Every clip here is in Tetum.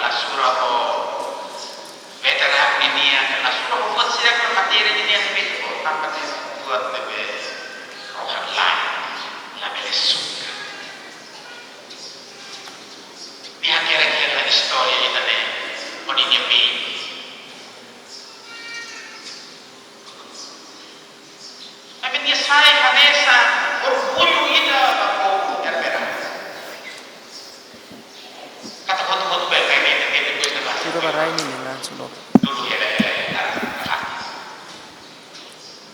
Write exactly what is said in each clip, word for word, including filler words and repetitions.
La sura ho veteranu ninian, la sura ho buat sira-ne'ebé, matéria ninian ne'ebé, tanba ne'e buat ne'ebé rohan-laek, labele suka. Nia hakerek hela istória ida-ne'e, ho ninia mehi. Maibé nia sai hanesan orgullu ida ba povu Ermera. Katak hotu-hotu bele, bele, bele, depois da base. Tudo vai, menina, sudah. Dulu hela, hela, hela, hela.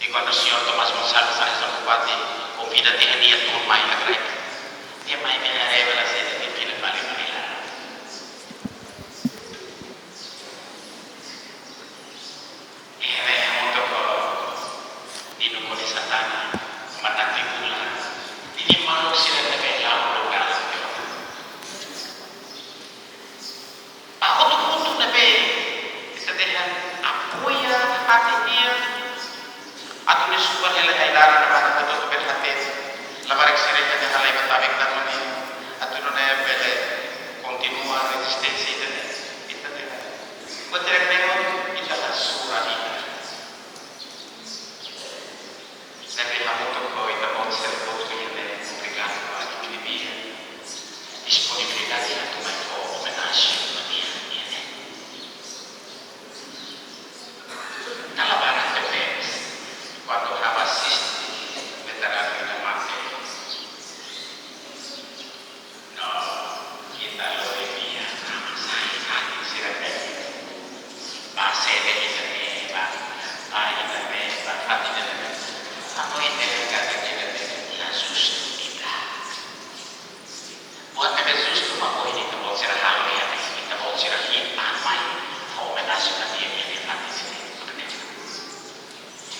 E kuandu señór Tomás Gonçalves sai hanesan bupati, konvida tiha nia tun mai Agreste. Nia mai, nia revela se de pila bali mai la. Nia hamutuk ho Nino Konis Santana, Manati Bula, ninia maluk sira ne'ebé la'o lokál. Ba hotu-hotu ne'ebé ita dehan apoia, hatene nia, atu nia subar hela ai-laran ne'ebá, atu atu bele hatene. Labarik sira ita dehan halai ba tabik tan ne'e, atu nune'e bele kontinua rezisténsia ita-nia, ita dehan. Buat sira-ne'e ita la sura ida. Ne'ebé hamutuk ho ita-boot sira hotu iha ne'e, obrigadu ba Bíblia. Disponibilidade atu mai fó omenajen ba nia, nia ne'e. Dala barak tebes, kuandu ha'u asiste veteranu ida mate. No, ita lori nia naran sai fatin sira-ne'e. Ba sede ita-nia, ba, ba ita-nia, ba fatin ita-nia. Ha'u hatene katak ita-nia la justu ita. Buat ne'ebé justu mak ohin ita-boot sira halo iha ne'e, ita-boot sira hi'it an mai fó omenajen ba nia iha ne'e fatin ida-ne'e.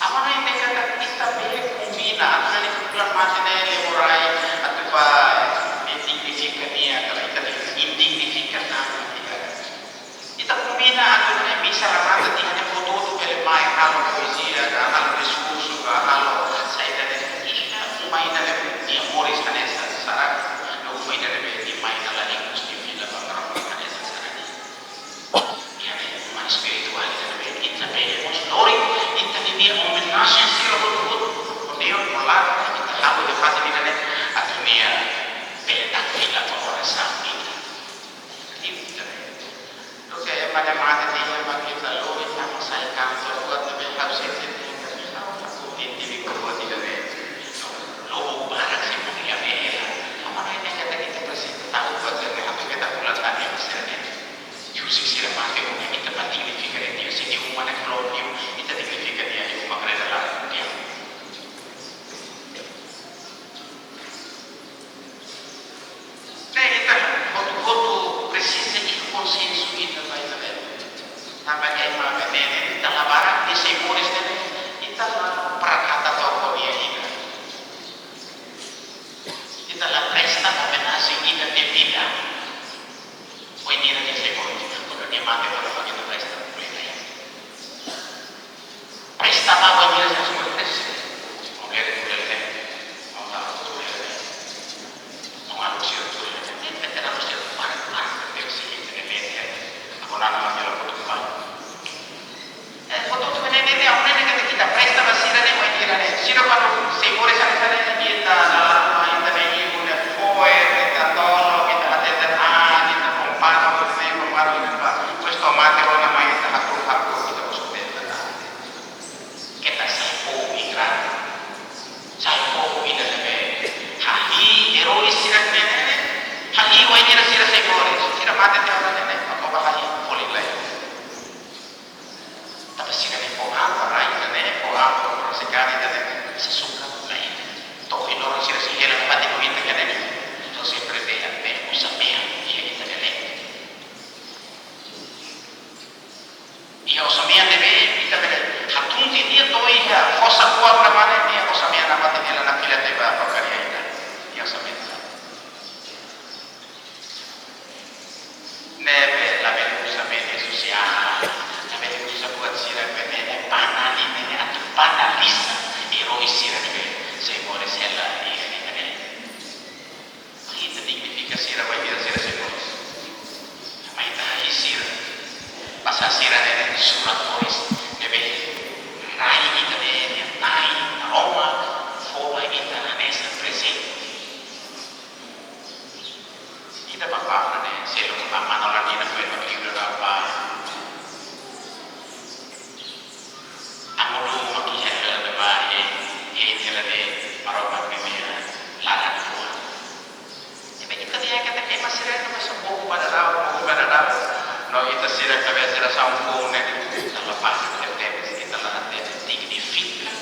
Agora ita katak ita bele kombina, atu nune'e bulan mate ne'e lemorai, atu ba, eh, dignifika nia, kalau ita dignifika tanba nia. Ita kombina atu nune'e misa remata tiha ne'e, hotu-hotu bele mai halo poezia, ka halo diskursu, ka halo saida de'it. Ita uma ida ne'ebé nia moris hanesan sasán, no uma ida ne'ebé nia mai halo ikus di fila ba ngarau hanesan sasán. Iha ne'e uma espirituál ida ne'ebé ita bele mós lori, ita ninia omenajen sira hotu-hotu, ho neon, ho lagu, ita halo iha fatin ida-ne'e, atu nia bele atu fila ba orasaun ida. Ita bele. Duké ema ne'e mate tiha, ema ita lori, ita sai kantor, buat ne'ebé ha'u sente tiha, ha'u la kontente ho buat ida-ne'e. Lobo barak sei bom ya bela. Agora ita katak ita presiza tahu buat sira-ne'e, ha'u bele tahu bulan tadi, sira-ne'e. Husik sira mate, ita bá dignifika nia, se nia uma ne'e flow, ita dignifika nia, nia uma kareta la dia. Ne'e ita hotu-hotu presiza iha konsensu ita ba ita-nia. Tanba ema ne'e, ita labarik, nia sei moris ne'e, ita la para kata toko nia ida. Ita la presta omenajen ida devida. Ohin nia sei moris, kuandu nia mate, kuandu ita presta, presta. Presta ba ohin nia sei moris. Mulher, mulher, mulher. Mau tahu tudo mulher. Mau anu sira tudo mulher. Ne'e veteranu sira para, para, para, para, sira, sira, sira, sira. Aku nana mau jalan foto kembali. Eh, foto tu ne'e, ne'e, ne'e, aku ne'e, ne'e, kita presta ba sira-ne'e, ohin sira-ne'e. Sira para sei moris hanesan ne'e, ita, ita ne'e, ibu ne'e, foe, ita tolong, ita hateten an, ita kompara, ita ne'e, kompara, ita ba. Depois to'o mate, rona mai, ita hapus, hapus, ita mós hateten an. Keta sai povu ingratu. Sai povu ida ne'ebé hahi'i erói sira-ne'e, hahi'i wainhira sira sei moris, sira mate tiha ona ne'e, mak ó bá hahi'i folin lai. Tanba sira-ne'e fó an ba rai ida-ne'e, fó an ba rai sekali ida-ne'e, sei sukat lai. To'o ohin loron sira sei hela ba ita-nia ne'e. Ha'u sempre dehan ne'e osan-mean iha ita-nia leet. Iha osan-mean ne'ebé ita bele hatún tiha nia to'o iha fosa kuak ne'ebá ne'e, iha osan-mean ne'ebá ita hela ona fila tiha ba porkaria ida. Iha osan-mean. Ne'ebé labele uza média sosiál, labele uza buat sira-ne'ebé ne'e banal ne'e, atu banaliza erói sira-ne'ebé sei moris hela iha ita-nia. Ita dignifika sira wainhira sira sei moris. Mai ita hahisi Sira ne'e surat moris ne'ebé rai ita-nia na'in-rua fó ba ita hanesan prezente. Ita papá ne'e selo papá mano la dina foi ba kiu da apa. Amu du maki hela de ba he he hela de Maromak ne'e la da fua. Ita ita dia kata ke masih ada masa buku pada tahu buku pada tahu. No ita sira kabe sira sampun ne'e. Tanba pasti ita la hatene signifika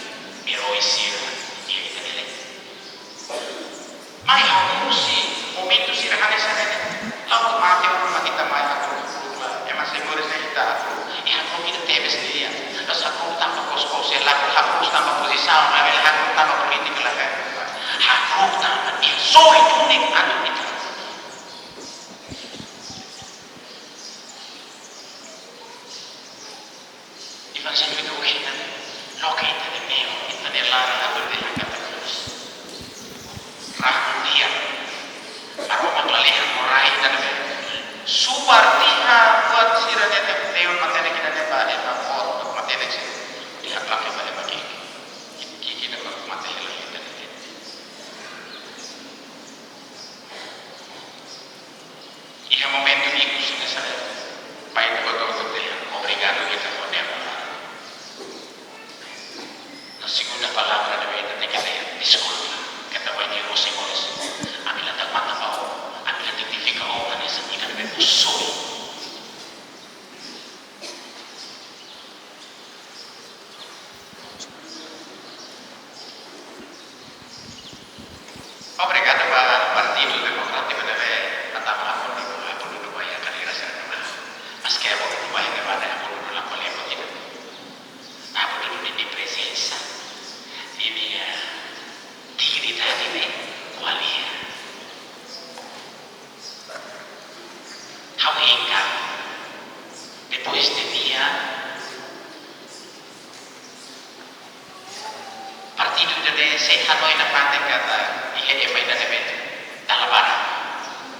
erói sira iha ita-nia leet. Mai ha'u husi momentu sira hanesan ne'e. La'ós mate uluk mak ita mai hakru'uk, hakru'uk la. Ema sei moris ne'e ita hakru'uk. I hakru'uk ita tebes nian. La'ós hakru'uk tanba kos-kos, i la'ós hakru'uk tanba pozisaun, maibé hakru'uk tanba polítika la. Hakru'uk tanba nia soe duni atu ita. Evanjellu ita ohin ne'e, loke ita-nia neon, ita-nia laran atu dehan katak Yesus. Rahun di'ak. Maromak lalehan ho rai ita-nia be. Subar tiha buat sira ne'e neon matenek ita-nia ba ema boot, matenek sira. Di'ak lake ba ema ki'ik. Ki'ik ita ba mate hela ita-nia. Iha momentu ikus ne'e sa'e, pai ita hotu-hotu dehan obrigadu ita ho neon. Na segunda palavra ne'ebé ita tenke dehan deskulpa. Keta wai di rosi moris. Ami la takmata ba o, ami la dignifika o hanesan ita ne'ebé soe. Obrigadu ba Partidu Demokrátiku ne'ebé hatama ha'u-nia, ha'u-nia dudu ba iha kadeira sira-ne'e. Maske ha'u-nia dudu ba iha ne'ebá ne'e ha'u-nia dudu la ko'alia ho ita. Ha'u-nia dudu ninia prezensa, ninia, eh, dignidade ne'e ko'alia. Ha'u hengkak, depois de nia, partidu ida-ne'e sei hanoin nafatin katak iha ema ida ne'ebé dala barak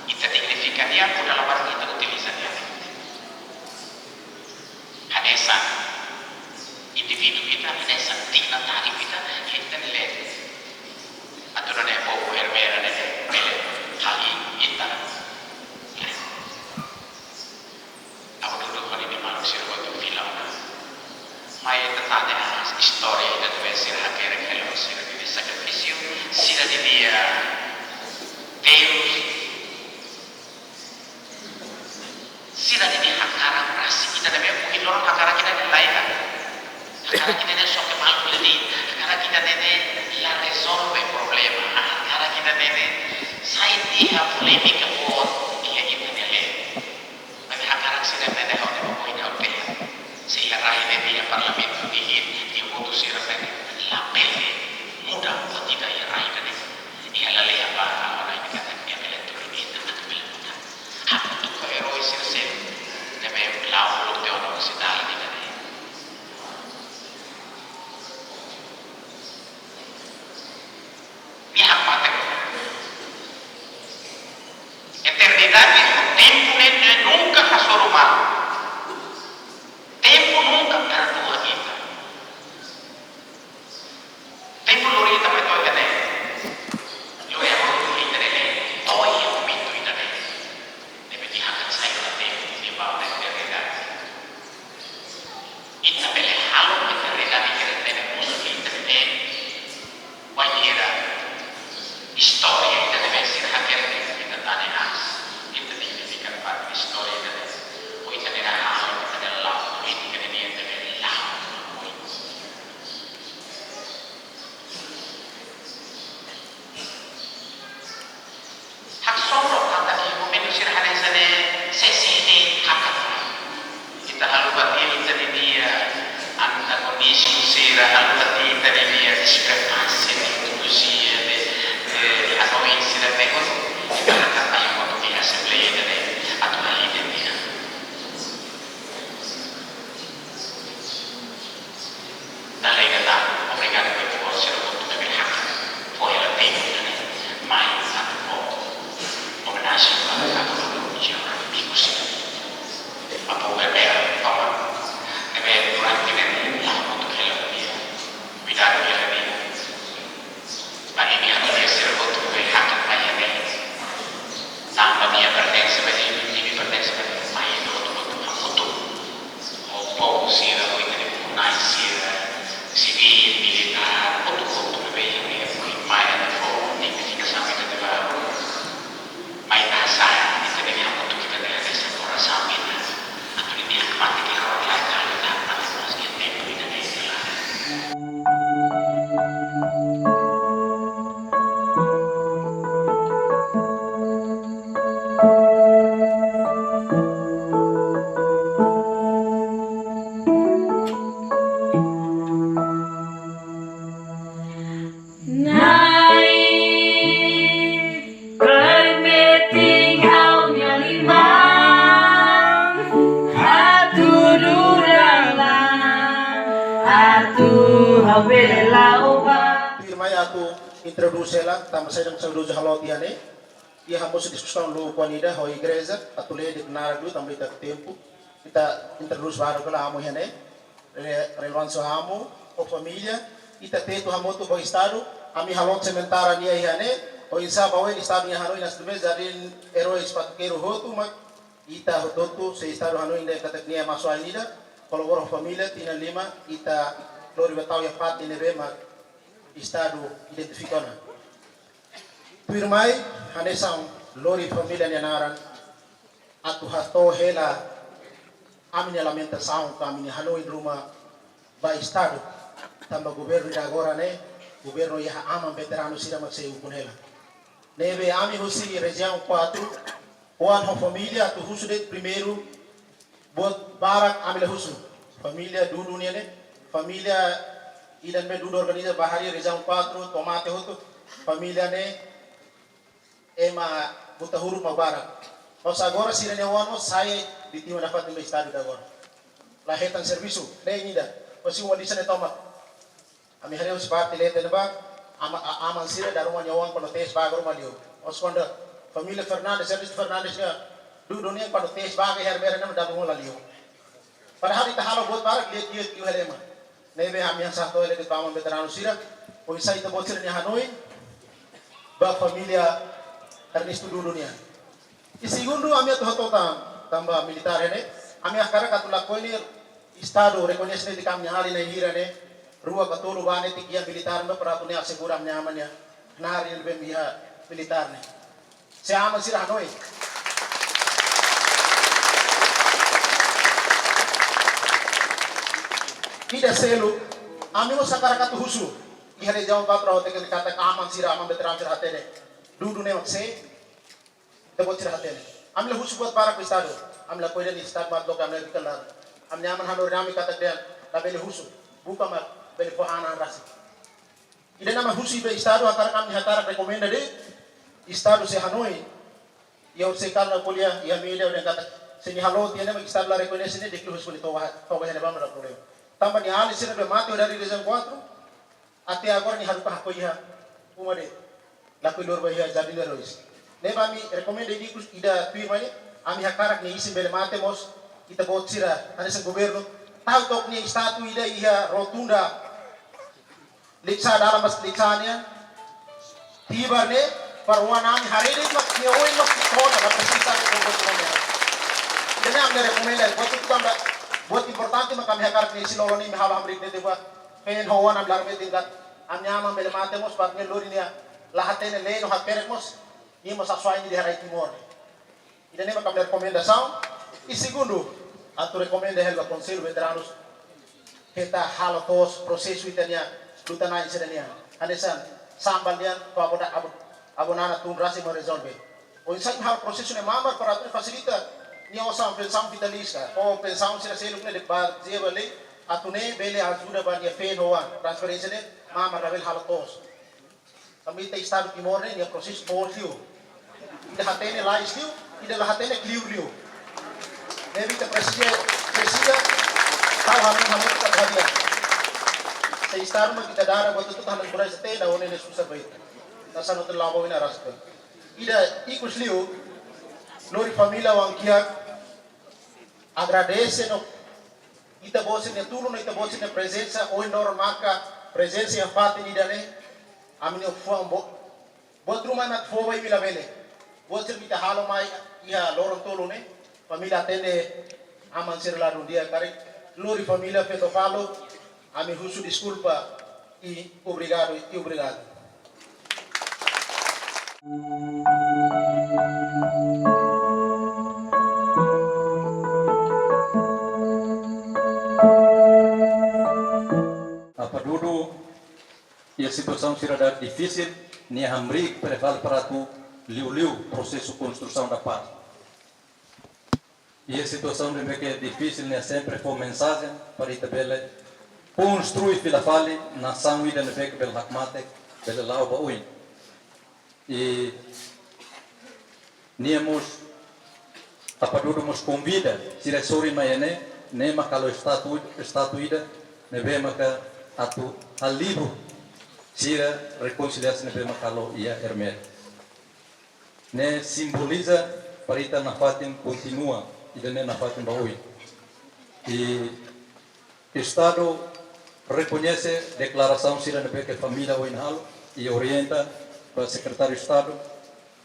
ita dignifika nia, ou dala barak ita utiliza nia. Hanesan indivíduu ita, hanesan dignitáriu ita, ita ne'e. Atu nune'e povu Ermera ne'e bele harii ita. Ha'u dudu ho ninia maluk sira hotu fila ona. Mai ita tane aas istória ida ne'ebé sira hakerek hela ho sira-nia sakrifísiu, sira-nia, eh, terus, sira-nia hakarak rasik ita ne'ebé mungkin loron hakarak ita ne'e la iha. Hakarak ita ne'e só ke maluk lili, hakarak ita ne'e la rezolve problema, hakarak ita ne'e sai iha polémika boot iha ita-nia leet. Maibé hakarak sira-ne'e ha'u-nia oin ha'u dehan. Se iha rai ne'e iha parlamentu iha, iha votu sira-ne'e labele muda buat ida iha rai ne'e. Iha lalehan ba ha'u-nia rai ne'e katak nia bele tuur ita atu bele muda. Hamutuk ho erói sira seluk ne'ebé la'o loke ona husi dalan ida-ne'e. Nia hakmatek. Eternidade, tempu ne'e, ne'e nunka hasoru malu. Tempu nunka perdua ita. Tempu lori ita mai to'o ita-nia. Lori ita-nia, to'o iha momentu ita-nia. Ne'ebé nia hakat sai ba tempu, nia ba ba eternidade. Ita bele halo ita-nia realidade, ita-nia musu, ita-nia bainhira istória ita-nia sira hakerek ita tane aas, ita dignifika parte istória ita-nia. Ou ita-nia halo, ita-nia la'o, polítika ita-nia, ita-nia la'o. Haksolok katak iha momentu sira hanesan ne'e, sei sei ne'e hakat. Ita halo ba ita-nia antagonizmu sira, halo ba ita-nia diskrepánsia, ideolojia, de, de, Atu ha'u bele la'o ba. Tuirmai atu introdús hela, tanba saida mak saudozu halo tiha ne'e. Iha mós diskusaun lubuk oan ida ho igreja, atu lee de'it naran duni tanba ita-nia tempu. Ita introdús barak hela amu iha ne'e. Re-, relevánsia amu, ho família, ita tetu hamutuk ho Estadu, ami halo sementara nia iha ne'e, oinsá ba oin Estadu nia hanoin, nas dubes jardín eróis Patukeru hotu, mak ita hotu-hotu, se Estadu hanoin de'it katak nia masu ain ida, kolabora ho família, tinan lima, ita lori ba tau iha fatin ne'ebé mak Estadu identifika ona. Tuirmai, hanesan lori família nia naran, atu hato'o hela ami-nia lamentasaun ka ami-nia hanoin ruma ba Estadu. Tanba governu ida agora ne'e, governu iha aman veteranu sira mak sei ukun hela. Ne'ebé ami husi rejiaun kuatru, oan ho família atu husu de'it primeiru, buat barak ami la husu. Família dudu nian ne'e, família ida ne'ebé dudu organiza ba harii rejiaun kuatru, Tomate hotu, família ne'e, ema buta huruf mak barak. Mós agora sira-nia oan mós sai vítima nafatin ba Estadu ida agora. La hetan servisu, ne'e ida. Mós uma disa ne'e tomak. Ami haree husi parte leten ne'ebá, ama, a-, aman sira dala ruma nia oan kuandu tes baga ruma liu. Mós kuandu família Fernandes, servisu Fernandes nia dudu nian kuandu tes baga iha Ermera ne'e dala ruma la liu. Padahal ita halo buat barak, liu, liu, liu hela ema. Ne'ebé ami hanesan hato'o hela de'it ba aman veteranu sira, oinsá ita-boot sira-nia hanoin ba família Ernesto dudu nian. I segundu, ami atu hato'o tan, tanba militár ne'e, ami hakarak atu lakohi Estadu rekoñese de'it ami-nia alin na'in hira ne'e, rua ka tolu ba netik iha militár ne'ebá para atu nia asegura ami-nia aman nia knaar ne'ebé iha militár ne'e. Se aman sira hanoin. Ida seluk, ami mós hakarak atu husu. Iha rejiaun kuatru ha'u hatene katak aman sira, aman veteranu sira hatene. Dudu ne'e mak sé, ita-boot sira hatene. Ami la husu buat barak ba Estadu. Ami lakohi dehan Estadu mak loke ami la bika la. Ami-nia aman hanorin ami katak dehan, labele husu. Buka mak bele fó hanan rasik. Ida-ne'e mak husi ba Estadu, hakarak ami hakarak rekomenda de'it Estadu sei hanoin. Iha ohin sei kalan ko'alia iha média dehan katak se nia halo tiha ne'e mak Estadu la rekoñese ne'e, dekliu husi kuli toba, toba iha ne'ebá mak la problema. Tanba nia alin sira ne'ebé mate iha rejiaun kuatru, até agora nia haruka hakoi iha uma de'it. Lakohi lori ba iha jardín eróis. Ne'ebé ami rekomenda ikus ida tuirmai ne'e, ami hakarak nia isin bele mate mós, ita-boot sira, hanesan governu, tau took nia estátua ida iha rotunda Likisá, dalan ba Likisá nian. Tibar ne'e, para oan ami haree de'it mak nia oin mak kona, la presiza de todo mundo. Ida-ne'e ami rekomenda, buat itu kan ba, buat importante mak ami hakarak nia isin lolo ne'e, ami halo hamriik de'it ba. Fen ho oan ami laran metin kat. Ami aman bele mate mós, para nia lori nia la hatene leet no hakerek mós, nia mós asuwa'in ida iha rai Timor. Ida-ne'e mak ami-nia rekomendasaun. I segundu, atu rekomenda hela ba Konsellu Veteranus, keta halo toos prosesu ita-nia luta-na'in sira-nian. Hanesan Sambal nian, to'o Abu Da-, Abu, Abu Nana tun rasik mak rezolve. Oinsá mak halo prosesu ne'e mamar para atu fasilita nia osan pensaun vitalísia, ou pensaun sira seluk ne'e de'it ba jeba lei, atu ne'e bele ajuda ba nia fen ho oan, transferénsia ne'e mamar, labele halo toos. Tanba ita Estadu Timor ne'e, nia prosesu boot liu. Ida hatene lais liu, ida la hatene kliur liu. Ne'ebé ita presiza, presiza, tau hanoin hamutuk atu hadi'a. Se Estadu mak ita dada buat hotu-hotu hanesan kurai sete, da one ne susar ba ita. Nasa no te labo ina rasta. Ida ikus liu, lori família oan kiak, agradese no ita-boot sira-nia tulun, no ita-boot sira-nia prezensa, ohin loron maka prezensa iha fatin ida-ne'e, ami-nia fuan boot, buat ruma mak fó ba imi labele. Buat sira mak ita halo mai iha loron tolu ne'e, família atende aman sira ladún di'ak karik, lori família feto falo, ami husu deskulpa i obrigadu, i obrigadu. Apa dudu, iha situasaun sira ida difisil, nia hamriik prepara para atu liuliu prosesu konstrusaun da paz. Iha situasaun ne'ebé ke difisil ne'e sempre fó mensajen para ita bele konstrui fila fali nasaun ida ne'ebé ke bele hakmatek, bele la'o ba oin. I nia mós, Apa dudu mós konvida sira sorin mai iha ne'e, ne'e mak halo estátua, estátua ida, ne'ebé maka atu halibur sira rekonsiliasaun ne'ebé maka halo iha Ermera. Ne'e simboliza para ita nafatin kontinua, ida-ne'e nafatin ba oin. I Estadu rekoñese deklarasaun sira ne'ebé ke família ohin halo, i orienta ba Sekretáriu Estadu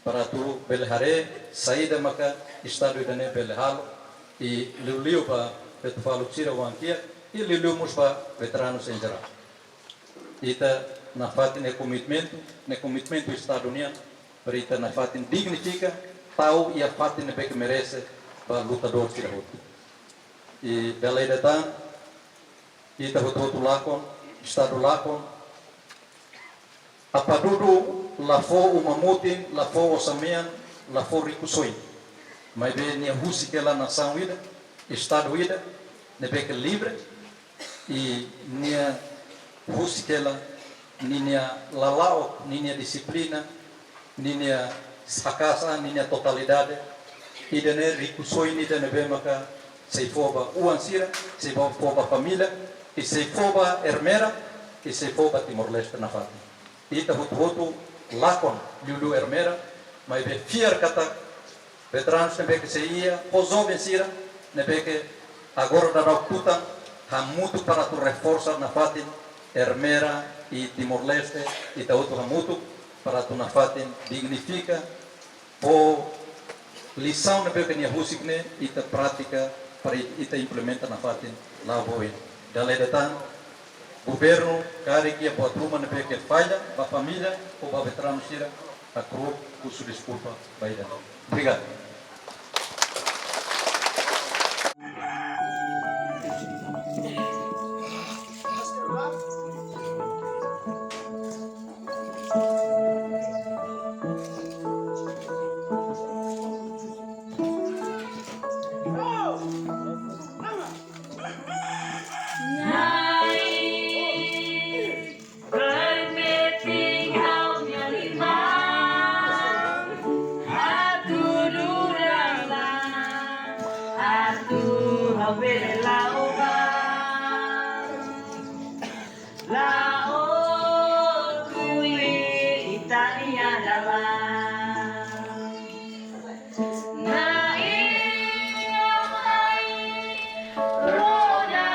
para atu bele haree saida maka Estadu ida-ne'e bele halo, i liuliu ba feto-faluk sira oan kiak, i liuliu mós ba veteranus em geral. Ita nafatin ne'e komitmentu, ne'e komitmentu Estadu nian, para ita nafatin dignifika, tau iha fatin ne'ebé ke merese ba lutadór sira hotu. I dala ida tan, ita hotu-hotu lakon, Estadu lakon, Apadudu la fó uma mutin, la fó osan-mean, la fó rikusoin. Maibé nia husik hela nasaun ida, Estadu ida, ne'ebé ke livre, i nia husik hela ninia lala'ok, ninia dixiplina, ninia haka'as an, ninia totalidade, ida-ne'e rikusoin ida ne'ebé maka sei fó ba oan sira, sei fó ba família, i sei fó ba Ermera, i sei fó ba Timor-Leste nafatin. Ita hotu-hotu lakon liuliu Ermera, maibé fiar katak veteranus ne'ebé ke sei iha, ho joven sira ne'ebé ke agora daudaun tutan hamutuk para atu reforsa nafatin Ermera i Timor-Leste, ita hotu hamutuk para atu nafatin dignifika, fó lisaun ne'ebé ke nia husik ne'e, ita pratika para ita implementa nafatin la'o ba oin. Dala ida tan, governu karik iha buat ruma ne'ebé ke falla ba família ou ba veteranu sira, hakru'uk husu deskulpa ba ida. Obrigadu. Nai, permiting ha'u-nia liman, atu durang la, atu ha'u bele la'o ba. La'o tuir ita-nia dalan. Nai, nai, rona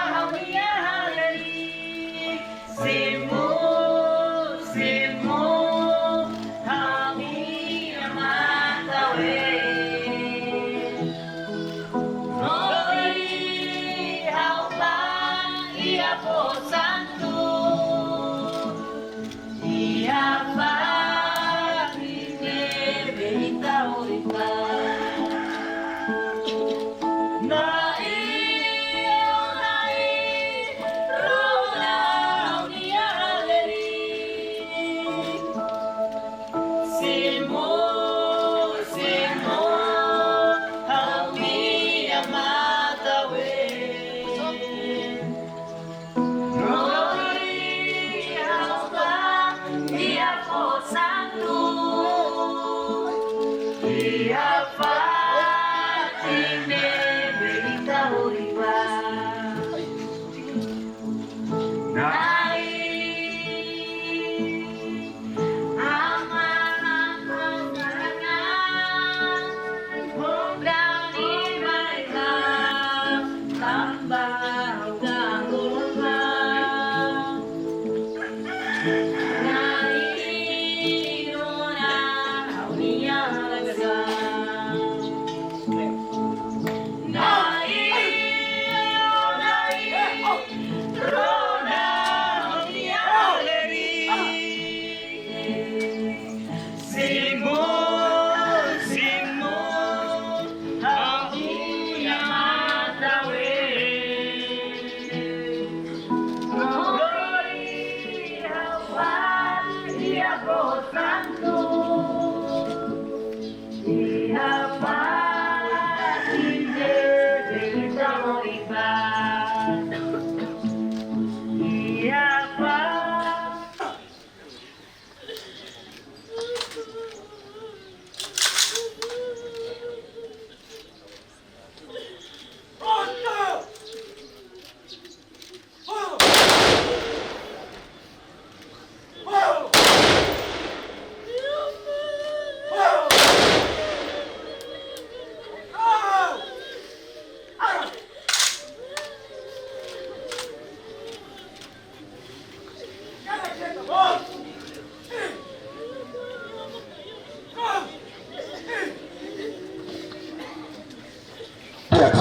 ha'u-nia halerik. Simu, simu, ha'u-nia matan-ween. Lori ha'u ba iha Posantu, iha fatin ne'ebé ita horis ba. Nai, nai, rona ha'u-nia halerik. Simu, simu, ha'u-nia matan-ween. Lori ha'u ba iha Posantu, iha fatin ne'ebé ita horis ba. Nai, aman, aman, aman, aman, aman, aman, aman, aman, aman, aman, aman, aman,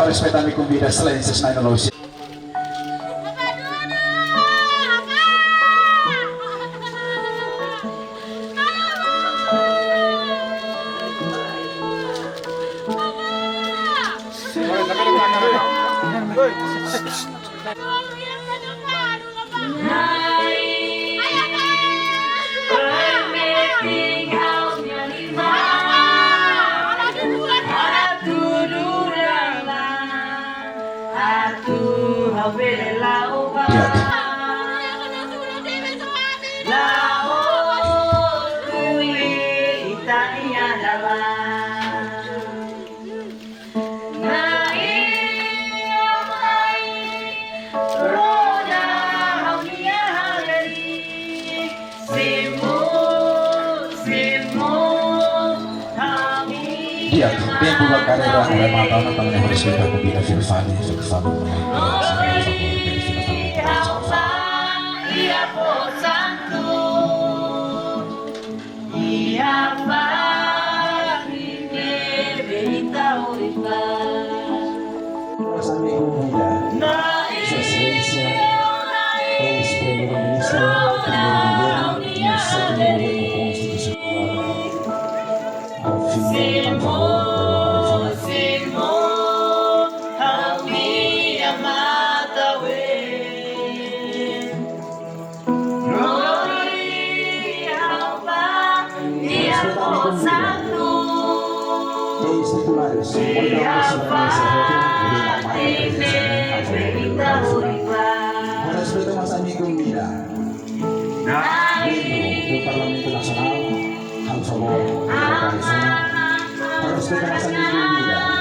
Respeita ami konvida Exelénsia Nai Lolosi. Ya. Di'ak, tempu ba karreira remata ona, tanba ne'e harus kita konvida fila fali, fila fali. Nossa amigo Lula, Sua Exelénsia, eis-Primeiru-Ministru, Primeiru Governu, no Sétimu Governu Konstitusionál, ao fim do favor, Eis titulares, oitava semana, Respeita mós ami konvida membru do Parlamentu Nasionál, halo favór, respeita mós ami konvida